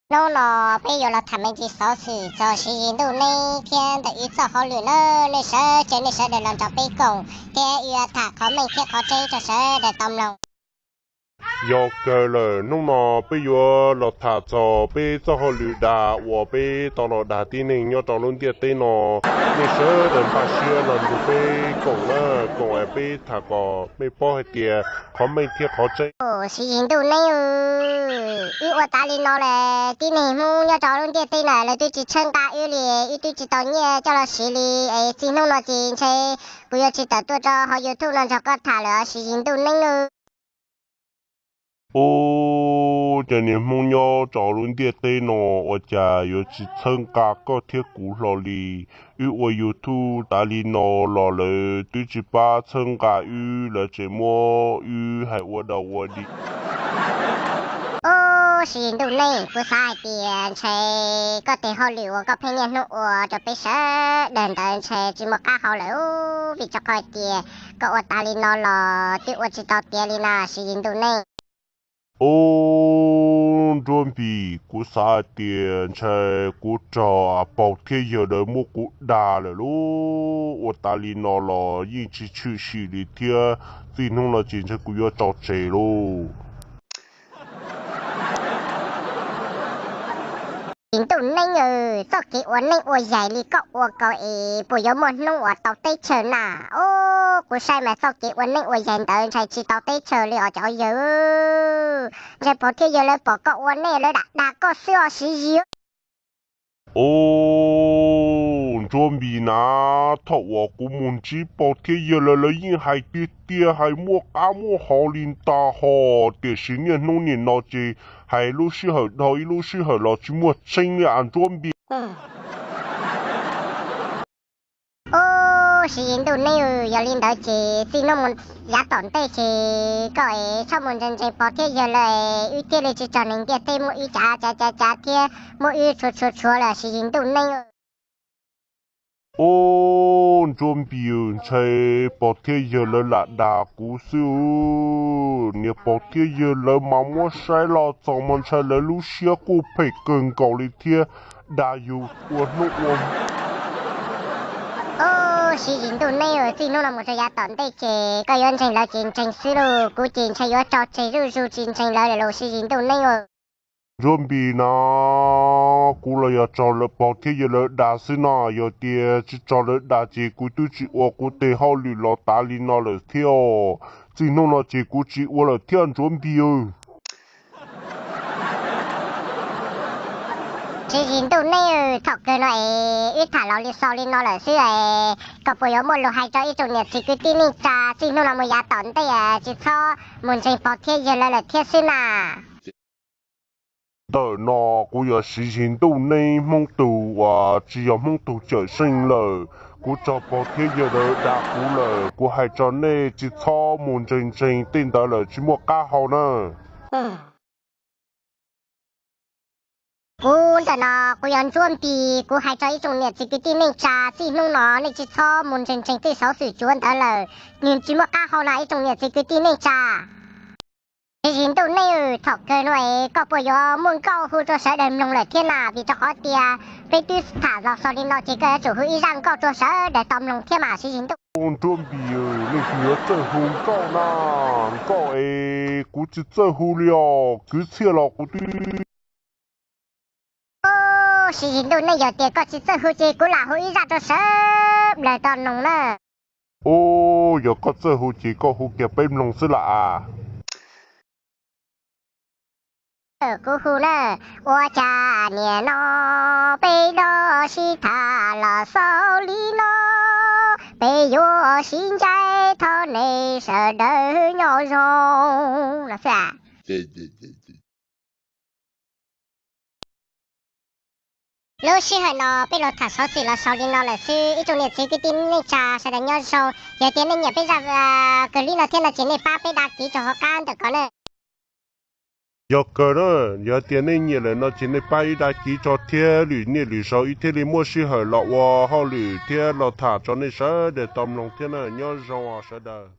Hnub no peb yuav los tham me ntsis xov xwm txog Siv Yis Ntuj Neeb thiab ntawm wb txoj hauj lwm na. Nej sawv, caw nej sawv daws los nrog peb koom thiab wb tham qhov meej thiab qhov tseeb rau sawv daws tau mloog. Yog kawg lawm, hnub no peb yuav los tham txog peb txoj hauj lwm dag uas peb tau los dag tib neeg nyob rau lub ntiaj teb no. Nej sawv daws npaj siab los nrog peb koom na, koom es peb tham kom nej paub hais tias qhov meej thiab qhov tseeb. Siv Yis Ntuj Neeb, wb ua tas li no lawm, tib neeg Hmoob nyob rau lub ntiaj teb na lawv twb tsis txhawb nqa wb li, wb twb tsis tau nyiaj coj los siv li, es txij hnub no ces ntshe kuv yuav tsis tawm tuaj rau hauv YouTube no nrog koj tham lawm os Siv Yis Ntuj Neeb. Ub, cov niag Hmoob nyob rau lub ntiaj teb no ua cas yuav tsis txhawb nqa koj thiab kuv hlo li. Wb ua YouTube tas li no los lawv twb tsis pab txhawb nqa wb, lawv tseem muab wb hais ua dog ua dig. Ub, Siv Yis Ntuj Neeb, kuv xav hais tias ntshe koj tes hauj lwm uas koj pheej niaj hnub ua rau peb sawv daws ntawd ntshe tsis muaj qab hau lawm, vim rau qhov tias koj ua tas li no los twb ua tsis tau tiav li na Siv Yis Ntuj Neeb. Ub, Nruab Npis, kuv xav hais tias ntshe kuv raug paug thiab yawg lawv muab kuv dag lawm lauj. Ua tas li no los yeej tsis tshwm sim li thiab, txij hnub no ces ntshe kuv yuav tso tseg lauj. Yis Ntuj Neeb, txoj kev ua neej ua yaig li koj ua ko es puas yuav muaj hnub uas tau teb chaws na? Ub, kuv saib mas txoj kev ua neej ua yaig ntawd ntshai tsis tau teb chaws li os cov yawg. Ntshe paug thiab yawg lawv pom koj ua neej lawv dag dag koj xwb os Siv Yis. Ub, Nruab Npis na, thaum uas kuv mus ntsib paug thiab yawg lawv, lawv yeej hais tiag tiag hais muaj qab muaj hau li ntag hos, tiam sis niaj hnub nim no ces hais lub sij hawm dhau ib lub sij hawm los tsis muaj tseeb li as Nruab Npis. Ub, Siv Yis Ntuj Neeb, yog li ntawd ces txij hnub mus yav tom ntej ces koj es txhob mus ntseeg ntseeg paug thiab yawg lawv, wb thiaj li tsis raug neeg ntiaj teb muab wb cav cav cav cav thiab muab wb tshuav tshuav tshuav lawm Siv Yis Ntuj Neeb. Ub, Nruab Npis, ntshe paug thiab yawg lawv lam dag kuv xwb. Niag paug thiab yawg lawv mas muab saib los txog mas ntshai lawv lub siab kuj phem kawg nkaus li thiab, dag yus ua hnub ua Ub, Siv Yis Ntuj Neeb, txij hnub no mus rau yav tom ntej ces koj yuav ntseeg lawv ces ntseeg xwb lauj, kuv ces ntshe yuav tso tseg zuj zus tsis ntseeg lawv lawm lauj Siv Yis Ntuj Neeb. Nruab Npis na, kuv los yog raug lawv paug thiab yawg lawv dag xwb no, yog tias tsis raug lawv dag ces kuv twb tsis ua kuv tes hauj lwm los tas li no lawm thiab. Txij hnub no ces kuv tsis ua lawm thiab Nruab Npis. Siv Yis Ntuj Neeb, thaum kawg no es wb tham los li xaus li no lawm xwb es koj puas yuav muaj lus hais rau ib tsoom niam txiv kwv tij neej tsa txij hnub no mus yav tom ntej tsis txhob mus ntseeg paug thiab yawg lawv lawm thiab xwb na? Ntawm no kuv yog Siv Yis Ntuj Neeb, Hmoob tug uas tsis yog Hmoob tug cawm seej lawm. Kuv raug paug thiab yawg lawv dag kuv lawm, kuv hais rau nej tsis txhob mus ntseeg ntseeg tej ntawd lawm, tsis muaj qab hau na. Kuv ntawm no kuv yog Ntsuab Npis, kuv hais rau ib tsoom niam txiv kwv tij neej tsa, txij hnub no nej tsis txhob mus ntseeg ntseeg tej xov xwm cuav ntawd lawm, nws tsis muaj qab hau na ib tsoom niam txiv kwv tij neej tsa. Siv Yis Ntuj Neeb, thaum kawg no es koj puas yuav muaj nkauj hu rau sawv daws mloog lawm thiab na? Vim rau qhov tias peb twb tham los xaus li no ces koj yuav tsum hu ib zaj nkauj rau sawv daws tau mloog thiab mas Siv Yis Ntuj. Ntsuab Npis, leej twg yuav txawj hu nkauj na? Nkauj es kuv tsis txawj hu li os, kwv txhiaj los kuv twb Siv Yis Ntuj Neeb, yog tias koj tsis txawj hu ces kuv lam hu ib zaj rau sawv daws tau mloog na. Ub, yog koj txawj hu ces koj hu kiag peb mloog xwb las as. Kuv hu na. Ua cas niaj no peb dab sib tham los xaus li no, peb yuav sib ncaim thov nej sawv daws nyob zoo no xwb. Lub sij hawm no peb los tham xov xwm los xaus li no lawm xwb, ib tsoom niam txiv kwv tij neej tsa sawv daws nyob zoo. Yog tias nej nyiam peb zaj kawg li no thiab no ces nej pab peb đăng ký rau hauv qab ntawm ko na. Yog kawg na, yog tias nej nyiam lawm no ces nej pab ib đăng ký tso thiab lwm niaj lwm zaus ib thiaj li muaj sij hawm los ua hauj lwm thiab los tham rau nej sawv daws tau mloog thiab na. Nyob zoo os sawv daws.